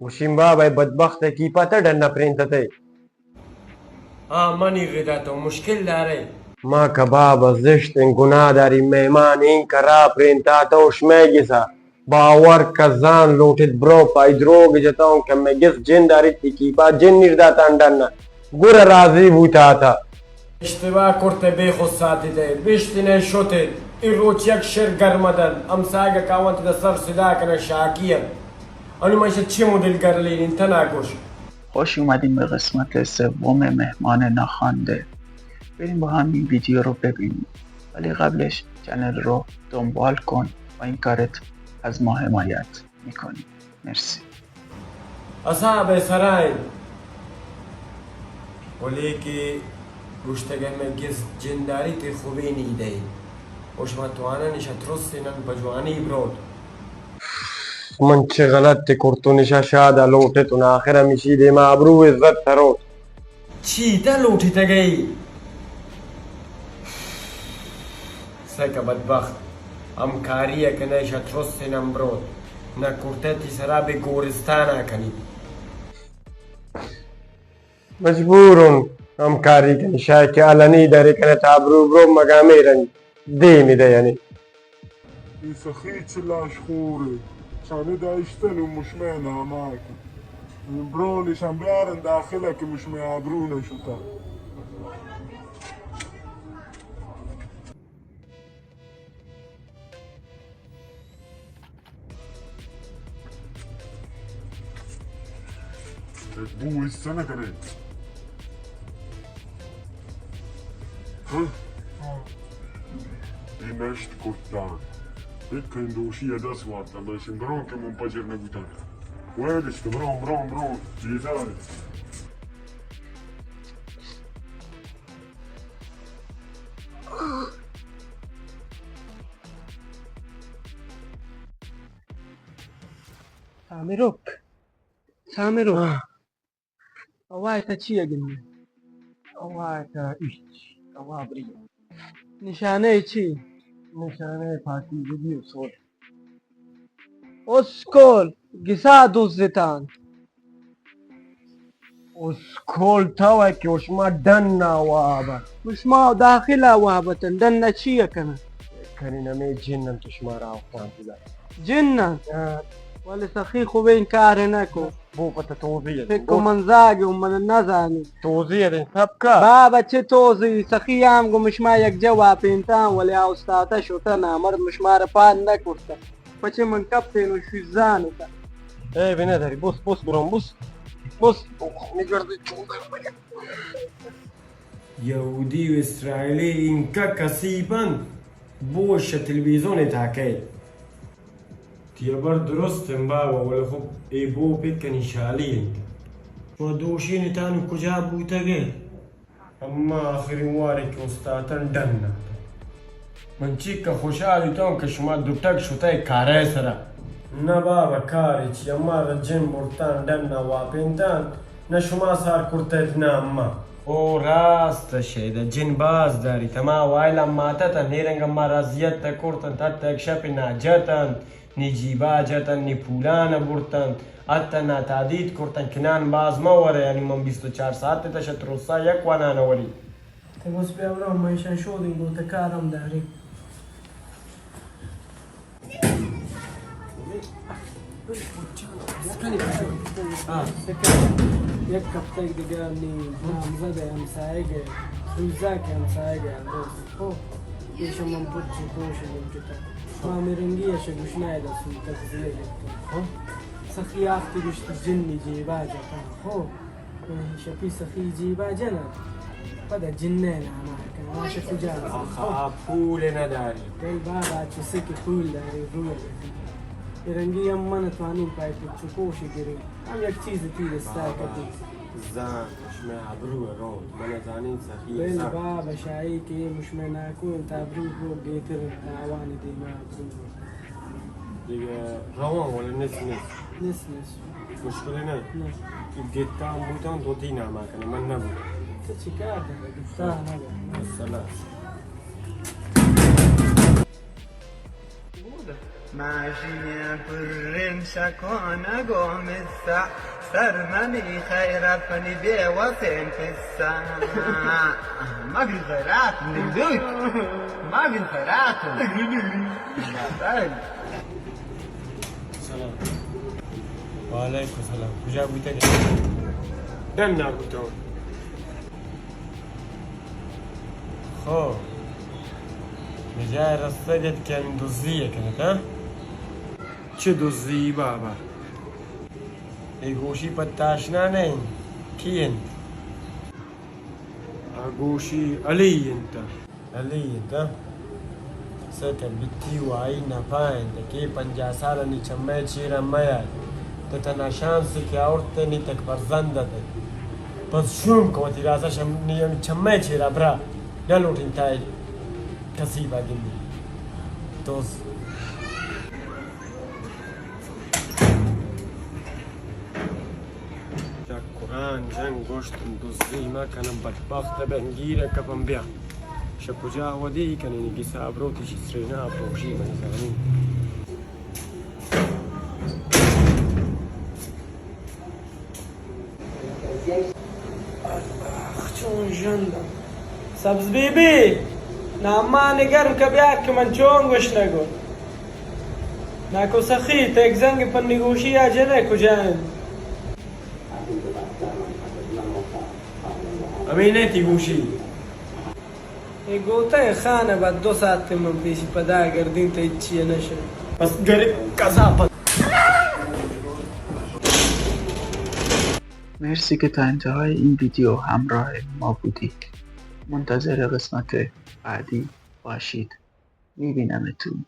گوشیم بابا، اے بدبخت ءِ کیپا تہ ڈن ءَ پرینتتے۔ آ منی ردا تو مشکل دارے۔ ما کباب ءَ زشت ایں، گناہ داری، مہمان ایں، کرا پرینتاتہ اشمئے گسا۔ باور کزان لوٹت برو پائی دروگ جتاں کہ مئے گس جن داریت، تی کیپا جن نیر داتاں ڈن ءَ۔ گڑا راضی بوتاتہ۔ اشتباہ کرتے، بے خود ساتتے، بشتنے شتے۔ اے روچ یک شر گرم دنت، ہمساہگ کاونت دا سر صدا کنن شاکی انت۔ انو من ایشاں چی مدل گرلینین تنا گوش۔ خوش اومدین به قسمت سوم مهمان ناخوانده. بریم با هم این ویدیو رو ببینیم، ولی قبلش چنل رو دنبال کن و این کارت از ما حمایت می‌کنی. مرسی. عذاب ءِ سرا انت، ولے کہ گوشتگ ءَ مئے گس جنداری تے خوبیں نیدے، و شما توانن اشاں ترسینن پہ جوانی بروت۔ من چہ غلطے کرتون، اشاں شاد ءَ لوٹتون، آخر ہمیشی دیما آبرو و عزت تروت۔ چی تہ لوٹتگ ئے؟ سک بدبخت، ہمکاری ءَ کن ئے، شہ ترس ءَ نہ بروت، نہ کرتہ تی سرا بہ گورستان ءَ کنیت۔ مجبور اوں ہمکاری کنی، شاید کہ الانی درے کنت آبرو برو مگامے رنگ دیمی دیانی۔ اے سخی چہ لاش خورے، چانے داشتن و مشمئے ناما کن۔ برو نشان بیارن داخلہ کہ مشمئے آبرو نہ شتا۔ بو حصہ نہ کنے۔ ہاں؟ اے نشت کرتاں۔ ایک کہیں دوشی ءَ دست وارتاں، بلے شنگروں کہ من پجر نہ بوتاں۔ ویل اشت، برو، برو، برو، بیزار۔ سامی رک۔ سامی رک۔ ہاں۔ ہوا ءَ تہ چی ءَ گندے؟ ہوا ءَ تہ ہچ۔ ہوا بری۔ نشانہ چی؟ نشانہ پاکیزگی و سوچ۔ اسکول، گسا دزتان۔ اسکول تو ءَ کہ اشما ڈن ءَ واب ات۔ اشما داخل ءَ واب اتن، ڈن ءَ چی ءَ کنن؟ کنین ہمے جن انت اشما را آفتان دلا۔ جن انت؟ ہاں۔ ولے سخی خوبیں کار نہ کو۔ بو پتہ توضیح دے۔ فکر من زاگ ہوں، من نہ زانی۔ توضیح دے، سب کا۔ بابا چہ توضیح، سخی ہم گو مشما یک جا واپینتاں، ولے آ استاد شتا نامرد مشما را پاد نہ کرتا۔ پچے من کپتین و شوزان تا۔ اے بنا داری، بس، بس، برام، بس، بس۔ نگردے چون در مگا۔ یہودی و اسرائیلی اینکا کثیف انت، بوش تلویزیون تاکئے۔ تی ہبر درست انت بابا، ولے خب اے بو پت کنی شالی انت۔ و دوشین تانو کجا بوتگے؟ اما آخرین وارے کہ استاتن ڈن ات۔ من چیکہ خوشحال بیتوں کہ شما دو ٹک شتئے کارئے سرا۔ نہ بابا، کارے چی، اما رجن برتان ڈن ءَ واپینتان، نہ شما سار کرتئیت نہ اما۔ او راست شیدا، جن باز داریت، ہما وائل اما اتتن، اے رنگ اما را اذیت کرتنت، حتی یک شپے نا جتنت۔ نی جیبا جتن، نی پولان برتن، اتن نا تادید کرتن، کنان باز مہ ورے، یعنی من بیست و چار ساعت تہ شت رسا یک وانان وری۔ تہ بس بیا برو، من ایشان شودین گو تہ کارم داری۔ یک ہفتہ دیگہ نی نامزد ہے، ہمسائے گئے، روزا کے ہمسائے گئے، دوست۔ ہو، ایشان من پچ کوش لوٹتا۔ ما مرنگی ءَ شہ گشنائے دا سوتک زیہ گپتہ۔ ہاں؟ سخی آختی گشتی جنی جیبا جتا۔ ہو؟ شپی سخی جیبا جنا۔ پدا جنئے ناما کن۔ آ شہ کجا؟ آخا، آ پول نداری۔ دل بابا چسے کہ پول داری روح۔ مرنگی ہم من توانیم پائے پچ و کوش گرے۔ ہم یک چیز تی دستا کتی۔ زان، مشمئے آبرو ءَ روت، من ءَ زانین سخی بل سخت۔ بابا شاہی کہ اے مشمئے ناکو انت، آبرو روت گہتر انت، تاوان دیما آبرو روت۔ دگہ روان ولے نس نس۔ نس نس۔ مشکل نہ؟ نہ۔ تو گتان بوتان تو تی ناما کنے، من نہ بوتان۔ تو چی کار دے، گتان نہ دے۔ السلام۔ ماشین پرین شکان گومسا، سر منی خیر پنی بے وسین پسا. مگن خیرات نیدوک، مگن خیرات. سلام. وعلیکم سلام. کجا بوتگ؟ ڈن نا بوتگ. خو، بجائے رستگ ات کہ ہمیں دزی ء کنت، ہاں؟ چہ دزی بابا؟ اے گوشی پہ تاشنا نہ انت. کی انت؟ آ گوشی علی انت. علی انت، ہاں؟ سہ تہ بیتی و آئی نپا انت کہ پنجاہ سال نی چمے چیرا میار. تہ تنا شانس کہ آورت نی تک فرزند ات. پس شوم کو وتی راسا شم نی ہم چمے چیرا برا. نہ لوٹین تای کسی با گندی. دوز. یک قرآن جنگ گوشت، دزی مکنم، بدبخت بن، گیر کپم بیا. شہ کجا ودی کنی، گسا بروتی چی سرینا پوشی من زانی. آخ، چون ژند انت. سبز بی بی، نامان گرم کہ بیا کہ من چون گوشنگ ء. ناکو سخی، تیک زنگ پنی گوشی آ جنہ کجا انت؟ ہمے نہ تی گوشی. اے گوتہ ء خان ء بعد دو ساعت من پیشی پدا گردین تہ ہچی ء نشہ. بس گرک کذا پت. مرسی کہ تا انتہای این ویدیو ہمراہ ما بودی. منتظر قسمت بعدی باشید. می‌بینمتون.